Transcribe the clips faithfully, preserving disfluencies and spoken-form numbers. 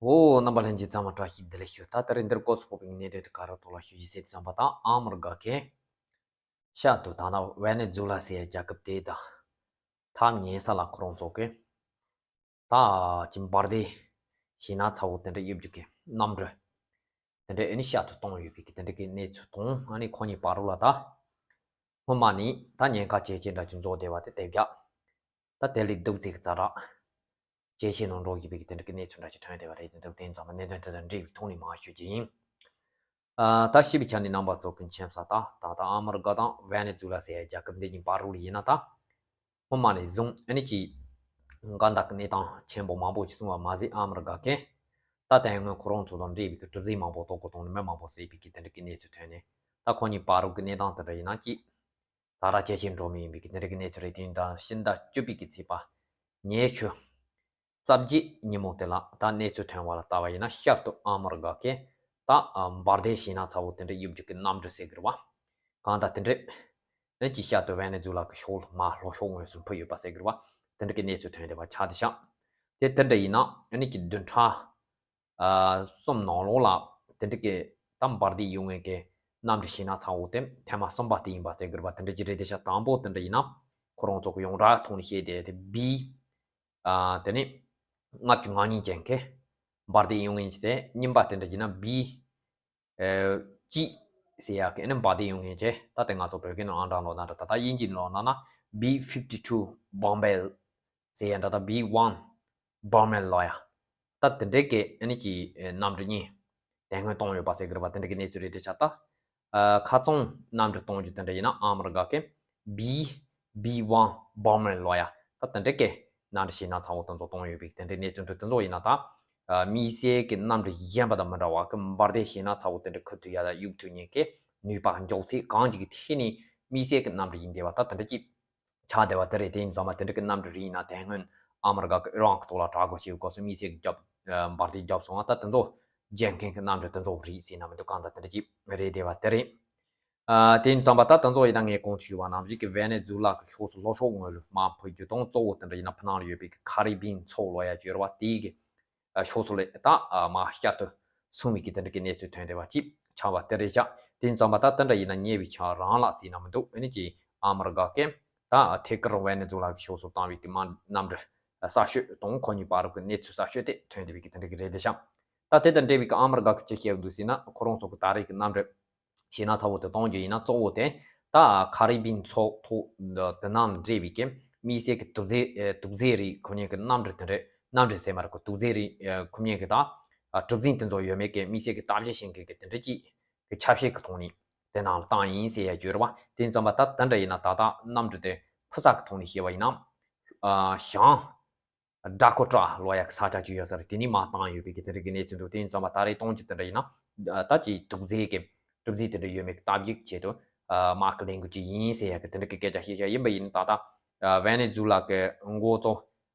འོ། རྣམ་པ་ལྷན་རྒྱས་ཚང་མ་བཀྲ་ཤིས་བདེ་ལེགས་ཞུ། ད་ད་རེས་འདིར་སྐོར་སོགས་པའི་གནད་དོན་དེ་ག་རེ་ཐོག་ལ་ཞུ་རྒྱུ་ཟེར་དུས་ཙམ་པ། ད་ཨ་མི་རི་ཀ་གི་ཤར་དུ་ད་ནང་ཝེ་ནེ་ཛུ་ལ་ཟེར་ཡ་རྒྱལ་ཁབ་དེ་དང་ཐག་ཉེ་ས་ལ་ཁོ་རང་ཚོ་གི་ད་ཅིག་འབར་མདེལ་ཞེད་སྣང་ཚ་བོ་དེ་འདྲ་གཡུག་རྒྱུ་གི་གནམ་གྲུ་དེ་འདྲ་ཨ་ནི་ཤར་དུ་གཏོང་ཡོད་པའི་གི་དེ་འདྲ་གི་གནས་ཚུལ་དང་། ཨ་ནི་ཁོ་གཉིས་བར་ལ་ད་སྔོན་མ་ནས་ད་ཉེན་ཁ་ཇེ་ཆེ་འདྲ་ཅིག་བཟོ་བསྡད་པ་དེ་དེ་བརྒྱ་ད་དེ་ལས་སྡུག་ཙིག་ཙ་རག་ཇེ་ཆེ་ནང་འགྲོ་བཞིན་པའི་གི་དེ་འདྲ་གི་གནས་ཚུལ་འདྲ་ཅིག་ཐོན་བསྡད་པ་རེད། དེ་འདུག་དེ་ཙམ་པ་གནད་དོན་དེ་དང་འབྲེལ་བའི་ཐོག་ནས་མར་ཞུ་རྒྱུ་ཡིན། ཨ། ད་ཞུས་པའི་ཆ་ནས་རྣམ་པ་ཚོ་གི་མཁྱེན་གསལ། ད་ད་ལྟ་ཨ་མི་རི་ཀ་དང་ཝེ་ནེ་ཛུ་ལ་ཟེར་ཡ་རྒྱལ་ཁབ་འདི་གཉིས་བར་ལ་ཡིན་ན། ད་སྔོན་མ་ནས་བཟུང་ཨ་ནི་ཅིག་འགལ་ཟླ་གི་གནས་སྟངས་ཆེན་པོ་མང་པོ་ཞིག་བྱུང་བ་མ་ཟད། ཨ་མི་རི་ཀ་གིས་ད་དེ་སྔོན་ཁོ་རང་ཚོ་དང་འབྲེལ་བའི་གི་གྲུ་གཟིངས་མང་པོ་གཏོར་བརླག་བཏང་ནས་མི་མང་པོ་བསད་པའི་གི་དེ་འདྲ་གི་གནས་ཚུལ་ཐོན་ནས། ད་ཁོ་གཉིས་བར་གི་གནས་སྟངས་དེ་འདྲ་ཡིན་ན་ཅིག་ད་ར་ཇེ་ཆེ་འགྲོ་མུས་ཡིན་པའི་གི་དེ་འདྲ་གི་གནས་ཚུལ་རེད། དེ་ཡིན་ད་ཕྱི་ཟླ་བཅུ་པའི་གི་ཚེས་པ་ཉི་ཤུ་རྩ་བརྒྱད་ཉིན་མོ་དེ་ལ་ད་གནས་ཚུལ་ཐོན་པ་ལ་ལྟ་བ་ཡིན་ན། ཤར་དུ་ཨ་མི་རི་ཀ་གིས་ད་འབར་མདེལ་ཞེད་སྣང་ཚ་བོ་དེ་འདྲ་གཡུག་རྒྱུ་གི་གནམ་གྲུ་ཟེར་གི་རེད་བ། གང་ལྟར་དེ་འདྲ་ཨ་ནི་ཅིག་ཤར་དུ་ཝེ་ནེ་ཛུ་ལ་གི་ཕྱོགས་ལ་མར་ལྷོ་ཕྱོགས་ངོས་སུ་འཕུར་ཡོད་པ་ཟེར་གི་རེད་བ། དེ་འདྲ་གི་གནས་ཚུལ་ཐོན་བསྡད་པ་ཆགས་བསྡད་ཤག་དེ་དེ་འདྲ་ཡིན་ན་ཨ་ནི་ཅིག་བདུན་ཕྲག་ཨ་གསུམ་ནང་ལོགས་ལ་དེ་འདྲ་གི་ད་འབར་མདེལ་གཡུག་མཁན་གི་གནམ་གྲུ་ཞེད་སྣང་ཚ་བོ་དེ་ཐེངས་མ་གསུམ་པ་དེ་ཡིན་པ་ཟེར་གི་རེད་བ། དེ་འདྲ་ཅིག་རེད་བསྡད་ཤག་དང་པོ་དེ་འདྲ་ཡིན་ན་ཁོ་རང་ཚོ་གི་ཡོངས་གྲགས་ཐོག་ནས་བཤད་བསྡད་དེ་བི་ཨ་དེ་ནི་ལྔ་བཅུ་ང་གཉིས་ཅན་གི་འབར་མདེལ་གཡུག་མཁན་ཅིག་དེ། གཉིས་པ་དེ་འདྲ་ཡིན་ན་བི་ཨ་གཅིག་ཟེར་ཡག་གི་ཨ་ནི་འབར་མདེལ་གཡུག་མཁན་ཅིག་ད་དེ་ང་ཚོ་བོད་སྐད་ནང་ཨང་གྲངས་ལོག་ན་འདྲ། ད་ལྟ་དབྱིན་ཇིའི་ལོག་ན་ན་བི་ཕིབ་ཊི་ཊུ་བོམ་བེ་ཟེར་ཡ་འདྲ། ད་བི་ཝན་བོམ་བེ་ལབ་ཡ། ད་དེ་འདྲའི་གི་ཨ་ནི་ཅིག་གནམ་གྲུ་གཉིས་དེ་སྔོན་གཏོང་ཡོད་པ་ཟེར་གི་རེད་བ། དེ་འདྲའི་གི་གནས་ཚུལ་རེད་བསྡད་ཤག་ད་ཨ་ཁ་རྩང་གནམ་གྲུ་གཏོང་རྒྱུ་དེ་འདྲ་ཡིན་ན་ཨ་མི་རི་ཀ་གི་བི་བི་ཝན་བོམ་བེ་ལབ་ཡ། ད་དེ་འདྲའི་གི་གནམ་གྲུ་ཞེད་སྣང་ཚ་བོ་དེ་ཚོ་གཏོང་ཡོད་པའི་དེ་འདྲའི་གནས་ཚུལ་འདྲ་དེ་ཚོ་ཡིན་ན། ད་ཨ་དམིགས་བསལ་གི་གནམ་གྲུ་གཞན་པ་དང་མི་འདྲ་བ་གི་འབར་མདེལ་ཞེད་སྣང་ཚ་བོ་དེ་འདྲ་འཁུར་ཐུབ་ཡ་དང་གཡུག་ཐུབ་མཁན་གི་ནུས་པ་མགྱོགས་ཚད་གང་ཅིག་གི་ཐད་ནས་དམིགས་བསལ་གི་གནམ་གྲུ་ཡིན་བསྡད་པ། ད་དེ་འདྲ་ཅིག་ཆགས་བསྡད་པ་དེ་རེད། དེ་ཡིན་ཙང་མ་དེ་འདྲ་གི་གནམ་གྲུ་རིགས་ཡིན་ན་དེ་སྔོན་ཨ་མི་རི་ཀ་གི་ཨི་རན་གི་ཐོག་ལ་དྲག་རྒོལ་བྱས་པའི་སྐབས་སུ་དམིགས་བསལ་གྱི་རྒྱབ་ཨ་འབར་མདེལ་བརྒྱབ་སོང་བ། ད་དེ་ཚོ་འཇལ་མཁན་གི་གནམ་གྲུ་དེ་ཚོ་རེད་ཟེར་ན་མི་འདུག་གང་ལྟར་དེ་འདྲ་ཅིག་རེད་བསྡད་པ་དེ་རེད། ཨ་དེ་ཡིན་ཙང་མ་ད་དེ་ཚོ་ཡིན་ན་ངས་གོང་དུ་ཞུས་པ་ནང་བཞིན་གི་ཝེ་ནེ་ཛུ་ལ་གི་ཕྱོགས་སུ་ལྷོ་ཕྱོགས་ངོས་ལ་མར་འཕུར་རྒྱུ་དང་། གཙོ་བོ་དེ་འདྲ་ཡིན་ན་ཕ་ནང་ལ་ཡོད་པའི་གི་ཁ་རི་བིན་མཚོ་ལབ་ཡ་ཅིག་ཡོད་རེད་བ། དེའི་གི་ཕྱོགས་སུ་ལ་ད་མར་བསྐྱར་དུ་སོང་བའི་གི་དེ་འདྲ་གི་གནས་ཚུལ་ཐོན་བསྡད་པ་ཅིག་ཆགས་པ་དེ་རེད་ཤག་དེ་ཡིན་ཙང་མ་ད་དེ་འདྲ་ཡིན་ན་ཉེ་བའི་ཆར་རང་ལ་ཟེར་ན་མི་འདུག་ཨ་ནི་ཅིག་ཨ་མི་རི་ཀ་གིས་ད་ཐད་ཀར་ཝེ་ནེ་ཛུ་ལ་གི་ཕྱོགས་སུ་བཏང་བའི་གི་མ་གནམ་གྲུ་གསར་ཤོས་དང་ཁོ་གཉིས་བར་གི་གནས་ཚུལ་གསར་ཤོས་དེ་ཐོན་བསྡད་པའི་གི་དེ་འདྲ་གི་རེད་བསྡད་ཤག་ད་དེ་དང་འབྲེལ་བའི་གི་ཨ་མི་རི་ཀ་གིས་ཅི་བཤད་འདུག་ཟེར་ན། ཁོ་རང་ཚོ་གི་ད་རེས་གི་གནམ་གྲུ་ཞེད་སྣང་ཚ་བོ་དེ་གཏོང་རྒྱུ་ཡིན་ན་གཙོ་བོ་དེ་ད་ཁ་རི་བིན་མཚོ་ཐོག་དེ་ནང་འབྲེལ་བའི་གི་དམིགས་བསལ་གི་དུག་རྫས་ཨེ་དུག་རྫས་རིགས་ཁོ་གཉིས་གི་གནམ་གྲུ་དེ་འདྲ། གནམ་གྲུ་ཟེར་མ་རེད་གོ། དུག་རྫས་རིགས་ཨེ་ཁོ་གཉིས་གི་ད་ཨ་གྲུ་གཟིངས་དེ་ཚོ་ཡོད་མེད་གི་དམིགས་བསལ་གི་ལྟ་བཤལ་བྱེད་མཁན་གི་དེ་འདྲ་ཅིག་གི་ཆ་ཤས་ཀྱི་ཐོག་ནས་དེ་ནང་ལ་བཏང་ཡིན་ཟེར་ཡ་བརྗོད་རེད་བ། དེ་ཙམ་པ་ད་དེ་འདྲ་ཡིན་ན་ད་ལྟ་གནམ་གྲུ་དེ་འཕུར་ས་གི་ཐོག་ནས་བཤད་པ་ཡིན་ན་ཨ་ཞང་། ཌ་ཀོ་ཊ་ལབ་ཡག་གི་ས་ཆ་ཅིག་ཡོད་ས་རེད། དེ་ནས་མར་བཏང་ཡོད་པའི་གི་དེ་འདྲ་གི་གནས་ཚུལ་འདུག་དེ་ཡིན་ཙང་མ་ད་རེས་གཏོང་རྒྱུ་དེ་འདྲ་ཡིན་ན་ད་ཅིག་དུག་རྫས་ཀྱི་གྲུ་གཟིངས་དེ་འདྲ་ཡོད་མེད་ཀྱི་ལྟ་བཤལ་ཆེད་དུ་མར་གི་ལེན་དགོས་ཀྱི་ཡིན་ཟེར་ཡག་གི་དེ་འདྲ་གི་སྐད་ཆ་བཤད་བཞག་ཡིན་པ་ཡིན་ད་ལྟ་ཝེ་ནེ་ཛུ་ལ་གི་འགོ་གཙོ་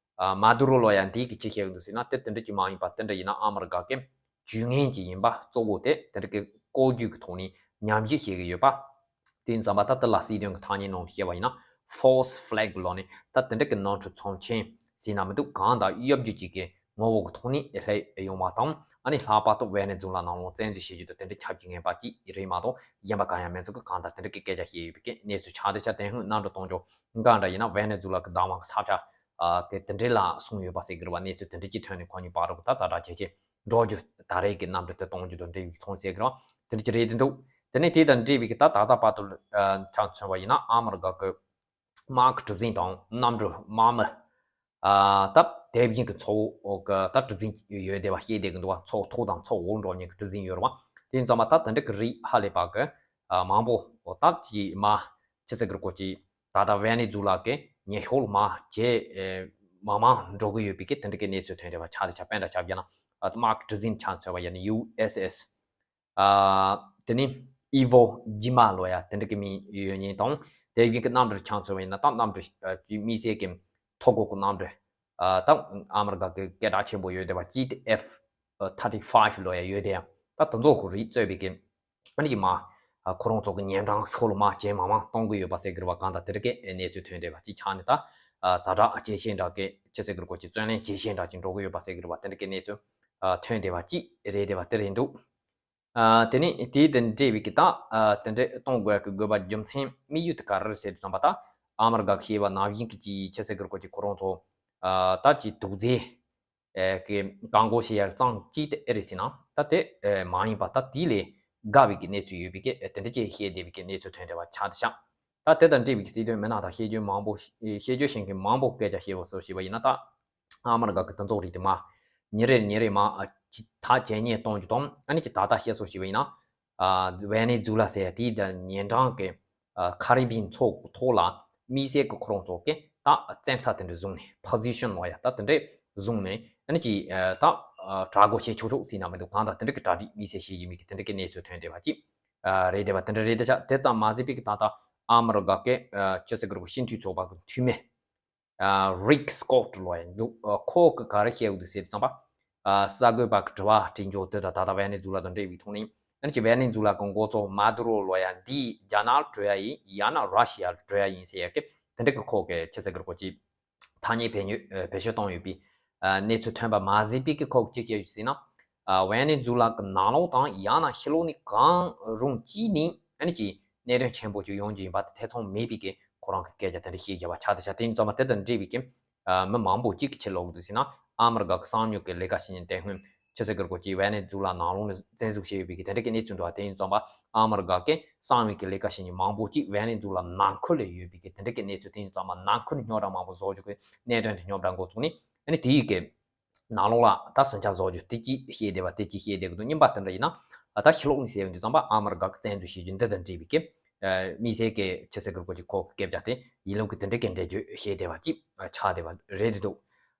མ་དུ་རོ་ལབ་ཡག་འདི་གི་ཅི་བཤད་ཀྱི་འདུག་ཟེར་ན། དེ་དེ་འདྲ་ཅིག་མ་ཡིན་པ་དེ་འདྲ་ཡིན་ན་ཨ་མི་རི་ཀ་གི་ཇུས་ངན་ཅིག་ཡིན་པ། གཙོ་བོ་དེ་དེ་འདྲ་གི་བཀོད་ཇུས་ཀྱི་ཐོག་ནས་ཉམས་ཞིབ་བྱེད་ཀྱི་ཡོད་པ། དེ་ཡིན་ཙང་མ་ད་དེ་ལ་སྲིད་དོན་གྱི་ཐ་སྙད་ནང་བཤད་པ་ཡིན་ན་false flag ལབ་ནས་ད་དེ་འདྲ་གི་གནམ་གྲུ་ཚོམས་ཆེན་ཟེར་ན་མི་འདུག་གང་དང་གཡོ་སྒྱུ་ཅིག་གི་ངོ་བོ་གི་ཐོག་ནས་སླེབས་ཡོང་བ་དང་། ཨ་ནི་ལྷག་པར་དུ་ཝེ་ནེ་ཛུ་ལ་ནང་ལོགས་བཙན་འཛུལ་བྱེད་རྒྱུ་དང་དེ་འདྲ་ཁྱབ་ཀྱི་ངེས་པ་ཅིག་རེད་མ་གཏོགས་གཞན་པ་གང་ཡང་མེད་ཚུལ་གྱི་གང་ལྟར་དེ་འདྲ་གི་སྐད་ཆ་བཤད་ཡོད་པའི་གི་གནས་ཚུལ་ཆགས་བསྡད་ཤག་དེ་སྔོན་གནམ་གྲུ་གཏོང་རྒྱུ་འགའ་འདྲ་ཡིན་ན་ཝེ་ནེ་ཛུ་ལ་གི་བདག་དབང་གི་ས་ཆ་ཨ་དེ་དེ་འདྲ་ལ་སོང་ཡོད་པ་ཟེར་གི་རེད་བ། གནས་ཚུལ་དེ་འདྲ་ཅིག་ཐོན་ནས་ཁོ་གཉིས་བར་དུ་ད་ཛ་དྲག་ཇེ་ཆེ་འགྲོ་རྒྱུ། ད་རེས་ཀྱི་གནམ་གྲུ་དེ་གཏོང་རྒྱུ་དང་འབྲེལ་བའི་ཐོན་ཟེར་གི་རེད་བ། དེ་འདྲ་ཅིག་རེད་དེ་འདུག་དེ་ནས་དེ་དང་འབྲེལ་བའི་གི་ད་ད་ལྟ་བར་དུ་ཨ་ཆ་མཚོན་པ་ཡིན་ན་ཨ་མི་རི་ཀ་གི་དམག་གི་གྲུ་གཟིངས་དང་གནམ་གྲུ་དམག་མི་ཨ་ད་དེ་བཞིན་གྱི་མཚོ་འོག་གི་ད་གྲུ་གཟིངས་ཡོད་བསྡད་པ་བཤད་བསྡད་ཀྱི་འདུག་བ། མཚོ་ཐོག་དང་མཚོ་འོག་འགྲོ་མཁན་གྱི་གྲུ་གཟིངས་ཡོད་རེད་བ། དེ་ཡིན་ཙང་མ་ད་དེ་འདྲ་གི་རིགས་ཧ་ལས་པ་གི་ཨ་མང་པོ་འོ་ད་ཅིག་མ་ཅི་ཟེར་གི་རེད་གོ། ཅིག་ད་ལྟ་ཝེ་ནེ་ཛུ་ལ་གི་ཉེ་ཕྱོགས་ལ་མ་ཇེ་ཨེ་མང་མང་འགྲོ་གི་ཡོད་པའི་གི་དེ་འདྲ་གི་གནས་ཚུལ་ཐོན་བསྡད་པ་ཆགས་བསྡད་ཤག་དཔེར་ན་ཆ་བཞག་ན་ཨ་དམག་གི་གྲུ་གཟིངས་ཆ་མཚོན་པ་ཡིན་ན་ཡུ་ཨེས་ཨེས་ཨ་དེ་ནི་ཨི་ཝོ་ཇི་མ་ལབ་ཡ་དེ་འདྲ་གི་མིང་ཡོད་མཁན་དང་། དེ་བཞིན་གི་གནམ་གྲུ་ཆ་མཚོན་པ་ཡིན་ན་ད་གནམ་གྲུ་ཨ་དམིགས་བསལ་གི་མཐོ་སྒོ་གི་གནམ་གྲུ་ཨ་ད་ཨ་མི་རི་ཀ་གི་སྐད་གྲགས་ཆེན་པོ་ཡོད་བསྡད་པ་ཅིག་དེ་ཨེཕ་ཐར་ཊི་ཕའིབ་ལབ་ཡ་ཡོད་བསྡད་ཡ། ད་དེ་ཚོ་གི་རིགས་གཙོས་པའི་གི་ཨ་ནི་ཅིག་མ་ཨ་ཁོ་རང་ཚོ་གི་ཉེ་འགྲམ་ཕྱོགས་ལ་མ་ཇེ་མང་མང་གཏོང་གི་ཡོད་པ་ཟེར་གི་རེད་བ། གང་ལྟར་དེ་འདྲ་གི་གནས་ཚུལ་ཐོན་བསྡད་པ་ཅིག་ཆགས་ནས་ད་ཨ་ཛ་དྲག་ཇེ་ཆེ་འདྲ་གི་ཅི་ཟེར་གི་རེད་གོ། ཅིག་བརྩོན་ལེན་ཇེ་ཆེ་འདྲ་ཅིག་འགྲོ་གི་ཡོད་པ་ཟེར་གི་རེད་བ། དེ་འདྲ་གི་གནས་ཚུལ་ ཨ་ཐོན་བསྡད་པ་ཅིག་རེད་བསྡད་པ་དེ་རེད་འདུག་ཨ་དེ་ནས་དེའི་དང་འབྲེལ་བའི་གི་ད་ཨ་དེ་འདྲ་གཏོང་དགོས་ཀྱི་དགོས་པ་རྒྱུ་མཚན་དམིགས་ཡུལ་དེ་ག་རེ་རེད་ཟེར་དུས་ཙམ་པ། ད་ཨ་མི་རི་ཀ་གི་བཤད་པ་ནང་བཞིན་གྱི་ཅིག་ཆི་ཟེར་གི་རེད་གོ་ཅིག་ཁོ་རང་ཚོ་ཨ་ད་ཅིག་དུག་རྫས་ཨེ་གི་བཀག་འགོག་བྱེད་ཡག་གཙང་གཅིག་དེ་ཨེ་རེད་ཟེར་ན། ད་དེ་ཨེ་མ་ཡིན་པ་ད་དེ་ལས་དགའ་བའི་གི་གནས་ཚུལ་ཡོད་པའི་གི་ཨེ་དེ་འདྲ་ཅིག་བཤད་བསྡད་པའི་གི་གནས་ཚུལ་ཐོན་བསྡད་པ་ཆགས་བསྡད་ཤག་ད་དེ་དང་འབྲེལ་བའི་གི་སྲིད་དོན་མི་སྣ་དང་བཤད་རྒྱུན་མང་པོ་བཤད་རྒྱུན་བཤད་མཁན་མང་པོ་སྐད་ཆ་བཤད་པ་སོགས་བྱས་པ་ཡིན་ན། ད་ཨ་མི་རི་ཀ་གི་དེ་ཚོ་རིགས་དེ་མ་ཉིན་རེ་ཉིན་རེ་མ་ཨ་ཅི་ད་ཇེ་ཉེ་གཏོང་རྒྱུ་དང་། ཨ་ནི་ཅི་ད་ལྟ་བཤད་སོགས་བྱས་པ་ཡིན་ན། ཨ་ཝེ་ནེ་ཛུ་ལ་ཟེར་ཡ་དེའི་ད་ཉེ་འགྲམ་གི་ཨ་ཁ་རི་བིན་མཚོ་ཐོག་ལ་དམིགས་བསལ་གྱི་ཁོ་རང་ཚོ་གི་ད་བཙན་ས་དེ་འདྲ་བཟུང་ནས། པོ་ཟི་ཤན་ལབ་ཡ་ད་དེ་འདྲ་བཟུང་ནས། ཨ་ནི་ཅི་ཨ་ད་ཨ་དྲག་རྒོལ་བྱེད་ཆོག་ཆོག་ཟེར་ན་མི་འདུག་གང་ལྟར་དེ་འདྲ་གི་གྲ་སྒྲིག་དམིགས་བསལ་བྱེད་བཞིན་པའི་གི་དེ་འདྲ་གི་གནས་ཚུལ་ཐོན་བསྡད་པ་ཅིག་ཨ་རེད་བསྡད་པ་དེ་འདྲ་རེད་བསྡད་ཤག་དེ་ཙམ་མ་ཟད་པའི་གི་ད་ལྟ་ཨ་མི་རི་ཀ་གི་ཨ་ཅི་ཟེར་གི་རེད་གོ་སྤྱི་འཐུས་ཚོགས་པ་གི་འཐུས་མི་ཨ་རིག་སྐོཊ་ལབ་ཡ་འདུག་ཨ་ཁོ་གི་ག་རེ་བཤད་ཡོད་འདུག་ཟེར་དུས་ཙམ་པ། ཨ་གསར་འགོད་པ་གི་དྲི་བ་དྲིས་འཇོག་དེ་དང་ད་ལྟ་ཝེ་ནེ་ཛུ་ལ་དང་འབྲེལ་བའི་ཐོག་ནས། ཨ་ནི་ཅི་ཝེ་ནེ་ཛུ་ལ་གི་འགོ་གཙོ་མ་དུ་རོ་ལབ་ཡ་འདི་རྒྱ་ནག་སྤྲོད་ཡ་ཡིན་ཡང་ན་ར་ཤི་ཡ་སྤྲོད་ཡ་ཡིན་ཟེར་ཡ་གི་དེ་འདྲ་གི་ཁོ་གི་ཅི་ཟེར་གི་རེད་གོ་ཅིག་ཐ་སྙད་བེད་སྤྱོད་ཨ་བེད་སྤྱོད་བཏང་ཡོད་པའི་ཨ་གནས་ཚུལ་ཐོན་པ་མ་ཟད་པའི་གི་ཁོ་གཅིག་བཤད་རྒྱུ་ཟེར་ན། ཨ་ཝེ་ནེ་ཛུ་ལ་གི་ནང་ལོགས་དང་ཡང་ན་ཕྱི་ལོགས་ནས་གང་རུང་གཅིག་ནས་ཨ་ནི་ཅིག་གནད་དོན་ཆེན་པོ་ཅིག་ཡོང་རྒྱུ་ཡིན་པ་དེ་ཐེ་ཚོམ་མེད་པའི་གི་ཁོ་རང་གི་སྐད་ཆ་དེ་འདྲ་བཤད་བཞག་པ་ཆགས་བསྡད་ཤག་དེ་ཡིན་ཙང་མ་དེ་དང་འབྲེལ་བའི་གི་ཨ་མི་མང་པོ་གཅིག་གི་ཕྱིར་ལོག་འདུག་ཟེར་ན། ཨ་མི་རི་ཀ་གི་གསང་མྱུལ་གི་ལས་ཀ་བྱེད་མཁན་དེ་སྔོན་ཆི་ཟེར་གི་རེད་གོ་ཅིག་ཝེ་ནེ་ཛུ་ལ་ནང་ལོགས་ནས་བཙན་འཛུལ་བྱས་ཡོད་པའི་གི་དེ་འདྲ་གི་གནས་ཚུལ་འདུག་ཨ། དེ་ཡིན་ཙང་མ་ཨ་མི་རི་ཀ་གི་གསང་བའི་གི་ལས་ཀ་བྱེད་མཁན་མང་པོ་ཅིག་ཝེ་ནེ་ཛུ་ལ་ནང་ཁུལ་ལ་ཡོད་པའི་གི་དེ་འདྲ་གི་གནས་ཚུལ། དེ་ཡིན་ཙང་མ་ནང་ཁུལ་རྙོག་དྲ་མང་པོ་བཟོ་རྒྱུ་གི་གནད་དོན་དེ་རྙོག་དྲ་འགོ་བཙུགས་ནས། ཨ་ནི་དེའི་གི་ནང་ལོགས་ལ་ད་ཟིང་ཆ་བཟོ་རྒྱུ་དེ་གཅིག་བཤད་བསྡད་པ་དེ་གཅིག་བཤད་བསྡད་གི་འདུག་གཉིས་པ་དེ་འདྲ་ཡིན་ན། ད་ཕྱི་ལོགས་ནས་ཟེར་ཡོང་དུས་ཙམ་པ་ཨ་མི་རི་ཀ་གི་བཙན་འཛུལ་བྱེད་རྒྱུ་འདི་དང་འབྲེལ་བའི་གི་ཨ་དམིགས་བསལ་གྱི་ཆི་ཟེར་གི་རེད་གོ་ཅིག་ཁོ་གི་སྐད་ཆ་དེ་ཡིན་ལུགས་ཀྱི་དེ་འདྲ་གི་འགྲེལ་བརྗོད་བྱས་བསྡད་པ་ཅིག་ཆགས་བསྡད་པ་རེད་འདུག་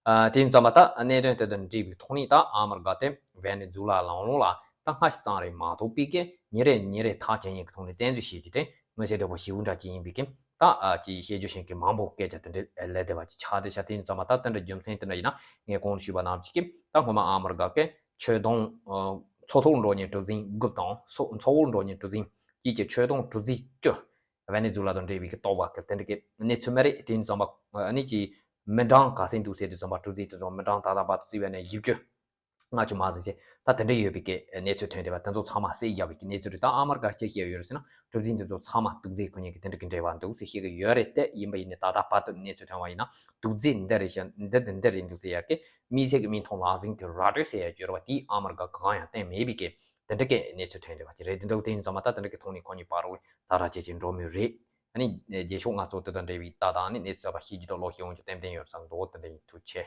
ཨ་དེ་ཡིན་ཙང་མ་ད་གནད་དོན་དེ་དང་འབྲེལ་བའི་ཐོག་ནས་ད་ཨ་མི་རི་ཀ་དེ་ཝེ་ནེ་ཛུ་ལ་ནང་ལོགས་ལ་ད་སྔ་ཕྱི་ཙམ་རེ་མ་གཏོགས་པའི་གི་ཉིན་རེ་ཉིན་རེ་ཐག་ཇེ་ཉེ་གི་ཐོག་ནས་བཙན་འཛུལ་བྱེད་རྒྱུ་དེ་མངོན་གསལ་དོད་པོ་ཞེ་པོ་འདྲ་ཅིག་ཡིན་པའི་གི་ད་ཨ་ཅིག་བཤད་རྒྱུ་བྱེད་མཁན་མང་པོ་སྐད་ཆ་དེ་འདྲ་སླེབས་བསྡད་པ་ཅིག་ཆགས་བསྡད་ཤག་དེ་ཡིན་ཙང་མ་ད་དེ་འདྲ་རྒྱུ་མཚན་དེ་འདྲ་ཡིན་ན། ངས་གོང་དུ་ཞུས་པ་ནང་བཞིན་གྱི་ད་སྔོན་མ་ཨ་མི་རི་ཀ་གི་ཆོས་དོན་ཨ་མཚོ་ཐོག་འགྲོ་མཁན་གྲུ་གཟིངས་དགུ་དང་མཚོ་མཚོ་འོག་འགྲོ་མཁན་གྲུ་གཟིངས་གཅིག་གི་ཆོས་དོན་གྲུ་གཟིངས་བཅུ་ཝེ་ནེ་ཛུ་ལ་དང་འབྲེལ་བའི་གི་རྟོགས་པ་གི་དེ་འདྲ་གི་གནས་ཚུལ་མ་རེད། དེ་ཡིན་ཙང་མ་ཨ་ནི་ཀྱི་མི་གྲངས་ག་ཚད་འདུག་ཟེར་དུས་ཙམ་པ་གྲུ་གཟིངས་དེ་ཚོ་མི་གྲངས་ད་ལྟ་བར་དུ་བརྩིས་པ་ཡིན་ན་བཞི་བཅུ་ལྔ་བཅུ་མ་ཟིན་ཟེར་ད་དེ་འདྲ་ཡོད་པའི་གི་གནས་ཚུལ་ཐོན་བསྡད་པ་དེ་ཚོ་ཚང་མ་བསྲེས་བཞག་པའི་གི་གནས་ཚུལ་རེད། ད་ཨ་མི་རི་ཀ་ཅི་བཤད་ཡོད་རེད་ཟེར་ན། གྲུ་གཟིངས་དེ་ཚོ་ཚང་མ་དུག་རྫས་ཁོ་ཉིད་ཀྱི་དེ་འདྲ་གི་འབྲེལ་བ་འདུག་ཟེར་བཤད་གི་ཡོད་རེད། དེ་ཡིན་པ་ཡིན་ནའི་ད་ལྟ་བར་དུ་གནས་ཚུལ་ཐོན་པ་ཡིན་ན་དུག་རྫས་འདི་རེད་ཤག་འདི་འདི་འདི་རེད་འདུག་ཟེར་ཡ་གི་དམིགས་བསལ་གྱི་མིང་མཐོང་ལག་ཟིན་གྱི་ར་སྤྲོད་ཟེར་ཡ་སྦྱོར་བ་དེ་ཨ་མི་རི་ཀ་གང་ཡང་བསྟན་མེད་པའི་གི་དེ་འདྲ་གི་གནས་ཚུལ་ཐོན་བསྡད་པ་ཅིག་རེད། དེ་འདྲ་དེ་ཡིན་ཙང་མ་ད་དེ་འདྲ་གི་ཐོག་ནས་ཁོ་གཉིས་བར་རུ་ཛ་དྲག་བྱེད་ཀྱི་འགྲོ་མུས་རེད། ཨ་ནི་རྗེས་ཕྱོགས་ང་ཚོ་དེ་དང་འབྲེལ་བའི་ད་ད་ནི་གནས་ཚུལ་ཚགས་པ་ཤེས་རྒྱུ་དང་ལོག་ཤེས་འོང་རྒྱུ་ཏན་ཏན་ཡོད་བསམ་འདུག་དེ་འདྲ་ཡིན། ཐུགས་རྗེ་ཆེ།